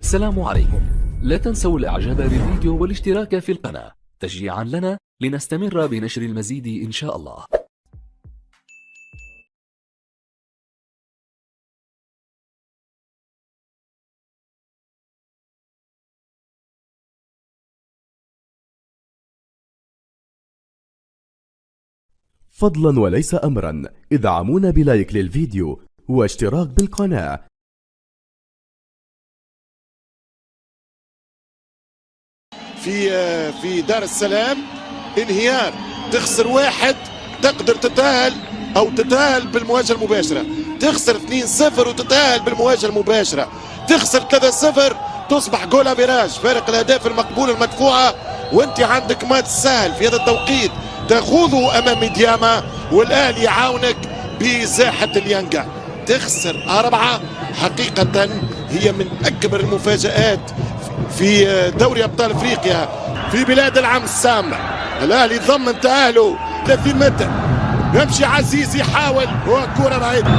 السلام عليكم. لا تنسوا الاعجاب بالفيديو والاشتراك في القناة تشجيعا لنا لنستمر بنشر المزيد ان شاء الله. فضلا وليس أمرا، ادعمونا ب like للفيديو واشتراك بالقناة. في دار السلام انهيار، تخسر واحد تقدر تتأهل أو تتأهل بالمواجهة المباشرة، تخسر 2-0 وتتأهل بالمواجهة المباشرة، تخسر 3-0 تصبح goal average، فارق الأهداف المقبولة المدفوعة، وانت عندك ماتش سهل في هذا التوقيت تخوضه أمام ميدياما، والأهلي يعاونك بإزاحة اليانجا. تخسر 4 حقيقة هي من أكبر المفاجآت في دوري أبطال أفريقيا في بلاد العم سام. الأهلي ضمن تأهله 30 متر، يمشي عزيز يحاول وكرة بعيدة.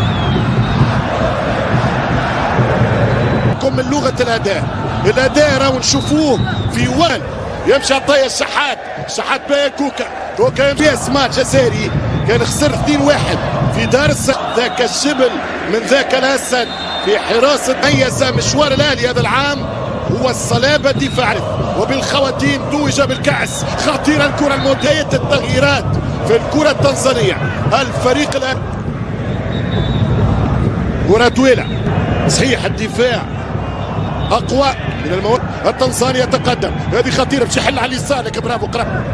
من لغة الأداء، الأداء راهو نشوفوه في وان يمشي عطية الشحات، شحات بايا كوكا، كوكا يمشي ماتش جزائري كان خسر 2-1 في دار السلام. ذاك الشبل من ذاك الأسد في حراسة ميز مشوار الأهلي هذا العام هو الصلابة الدفاعية، وبالخواتيم توج بالكأس. خطيرة الكرة المنتهية، التغييرات في الكرة التنزانية. الفريق الآن كرة طويلة، صحيح الدفاع أقوى من المواد. التنزانيا يتقدم، هذه خطيرة باش يحل على اليسار، لكن برافو قرب.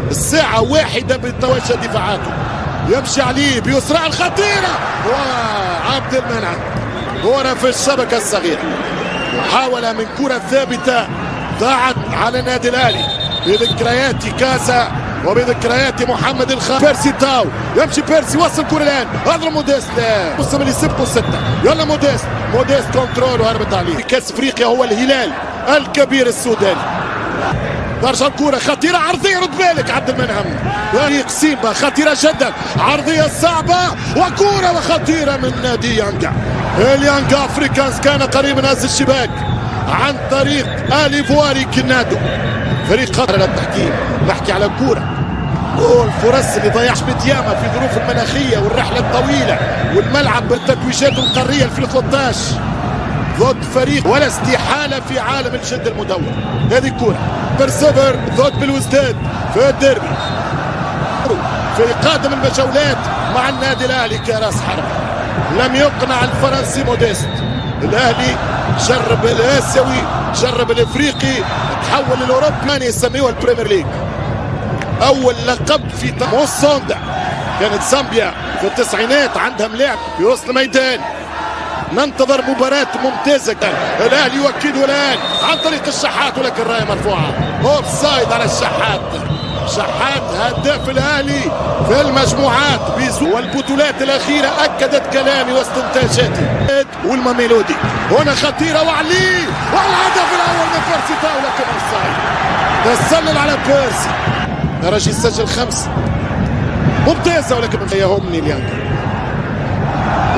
والساعة واحدة بالتوجه دفاعاته، يمشي عليه بيسرى الخطيرة وعبد المنعم كرة في الشبكة الصغيرة. محاولة من كرة ثابتة ضاعت على النادي الأهلي بذكريات كاسا وبذكريات محمد الخالد. بيرسي تاو يمشي، بيرسي وصل كرة الآن، هذا موديست الموسم اللي سبقوا 6. يلا موديست، موديست contrôle وهربت عليه. كاس افريقيا هو الهلال الكبير السوداني. ترجع الكرة خطيرة عرضية، رد بالك عبد المنعم. فريق سيمبا خطيرة جدا، عرضية صعبة وكرة وخطيرة من نادي يانجا. اليانجا افريكانز كان قريب من هز الشباك عن طريق اليفواري كنادو. فريق خطر على التحكيم، نحكي على كرة والفرص اللي ضيعش مدياما في ظروف المناخية والرحلة الطويلة والملعب بالتتويجات القارية 2013 ضد فريق ولا استحالة في عالم الجد المدور. هذه كرة برسيفر ضد بلوزداد في الديربي في قادم المجولات مع النادي الأهلي كراس حرب. لم يقنع الفرنسي موديست. الأهلي جرب الآسيوي، جرب الإفريقي، تحول للأوروبي، يسميوها ال Premier League. أول لقب في موسوندا كانت زامبيا في التسعينات، عندها ملاعب في وسط الميدان. ننتظر مباراة ممتازة. الأهلي يؤكد الآن عن طريق الشحات، ولكن الراية مرفوعة، offside على الشحات. شحات هداف الأهلي في المجموعات والبطولات الأخيرة أكدت كلامي واستنتاجاتي. والماميلودي هنا خطيرة وعلي، والهدف الأول من بيرسي تاو، لكن offside، تسلل على بيرسي. ترجي سجل 5 ممتازة، ولكن يهمني اليانجا.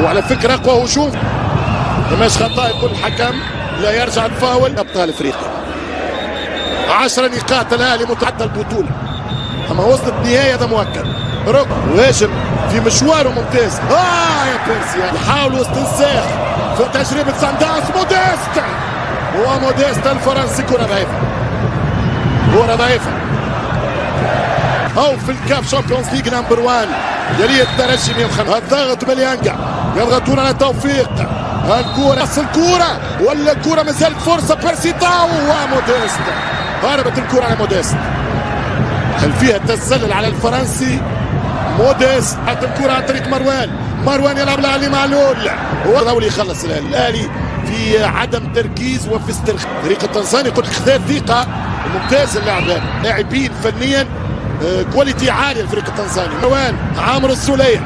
وعلى فكرة أقوى هجوم، مش خطأ يقول الحكم، لا يرجع الفاول. أبطال أفريقيا 10 نقاط، الأهلي متعدى البطولة، أما وصلت النهاية هذا مؤكد. رك هاجم في مشواره ممتاز. يا بيرسي يحاول استنساخ في تجربة سانداس. موديست، وموديست الفرنسي، كرة ضعيفة، كرة ضعيفة. أو في الكاف Champions League number 1 يلي الترجي 105. الضغط باليانجا، يضغطون على توفيق. الكرة، الكرة ولا الكرة مازالت فرصة بيرسي تاو وموديست، هربت الكرة على موديست. هل فيها تسلل على الفرنسي موديست؟ حتى الكرة عن طريق مروان، مروان يلعب لعلي معلول، هو اللي يخلص. الاهلي في عدم تركيز وفي استرخاء. فريق التنزاني قلت خذا ثقة، ممتاز اللاعب، لاعبين فنيا qualité عالية الفريق التنزاني. مروان، عامر السولية،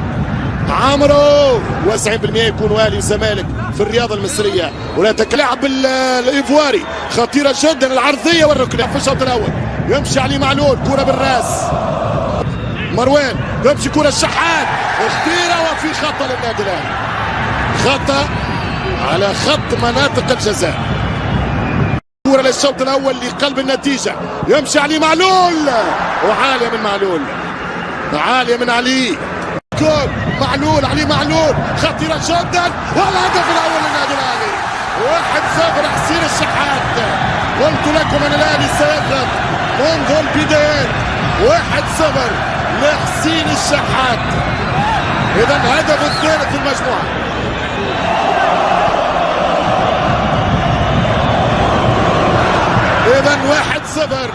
عامرو و90% يكونوا اهلي وزمالك في الرياضة المصرية. ولا تلعب الايفواري خطيرة جدا، العرضية والركنيه في الشوط الاول. يمشي علي معلول، كره بالراس، مروان يمشي كره الشحات خطيرة، وفي خطا للنادي الاهلي، خطا على خط مناطق الجزاء. كرة للشوط الأول لقلب النتيجة، يمشي علي معلول وعالية من معلول، عالية من علي. كون معلول، علي معلول خطيرة جدا، والهدف الأول للنادي الأهلي 1-0 حسين الشحات. قلت لكم أن الأهلي سيضغط منذ البدايات. 1-0 لحسين الشحات. إذا هدف الثالث في المجموعة. إذا 1-0،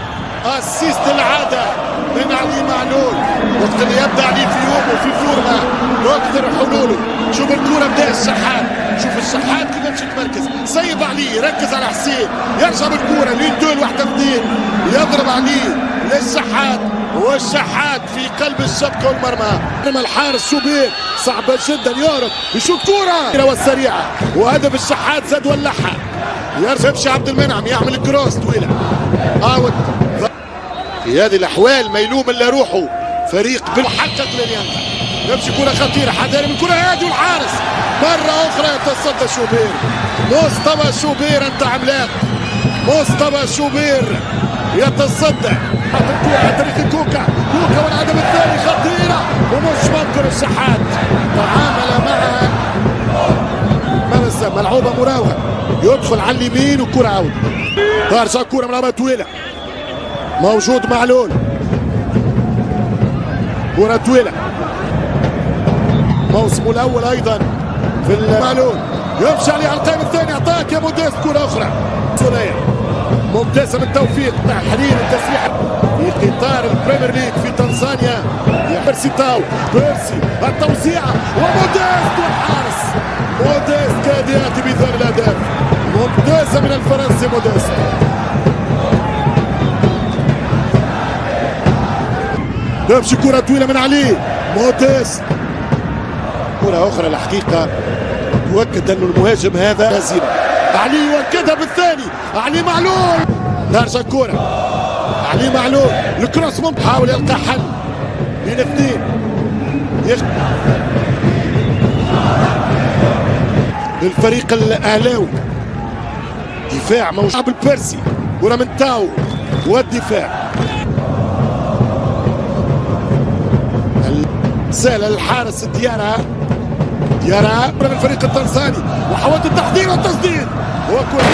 assist العادة من علي معلول. وقت اللي يبدا علي في يومه في فورمه اكثر حلوله. شوف الكرة بدا الشحات، شوف الشحات كيف يمشي يتمركز، سيب علي، ركز على حسين، يرجع بالكرة l'un-deux 1-2، يضرب علي للشحات، والشحات في قلب الشبكة والمرمى. الحارس شوبير صعبة جدا، يهرب يشوط كرة والسريعة، وهدف الشحات زاد ولعها. يرجع يمشي عبد المنعم يعمل cross طويلة out. في هذه الاحوال ما يلوم الا روحه. فريق بالحقق لليانتا. يمشي كرة خطيرة، حذاري من كرة هذه، والحارس مرة أخرى يتصدى شوبير. مصطفى شوبير أنت عملاق. مصطفى شوبير يتصدى. حط الكرة على طريق كوكا، كوكا والهدف الثاني خطيرة ومش ممكن. الشحات تعامل معها. ملعوبة مراوغة، يدخل على اليمين وكرة out. ترجع كرة ملعوبة طويلة، موجود معلول، كرة طويلة. موسمه الأول أيضا في المعلول، يمشي عليه على القائم الثاني، أعطاك يا موديست. كرة أخرى سولية ممتازة من توفيق، تحرير التسريح في قطار ال Premier League في تنزانيا. بيرسي تاو، بيرسي التوزيعة وموديست والحارس. موديست كاد يأتي بثاني الأهداف. ممتازة من الفرنسي موديست. تمشي كرة طويلة من علي موديست. كرة أخرى الحقيقة يؤكد أن المهاجم هذا هزيمة. علي يؤكدها بالثاني، علي معلول. نرجع كرة علي معلول، ال cross ممكن، حاول يلقى حل بين اثنين. للفريق الأهلاوي دفاع موجود بالبيرسي، كرة من تاو والدفاع سهلة للحارس ديارة. ديارة من الفريق التنزاني، وحاولت التحضير والتسديد وكرة.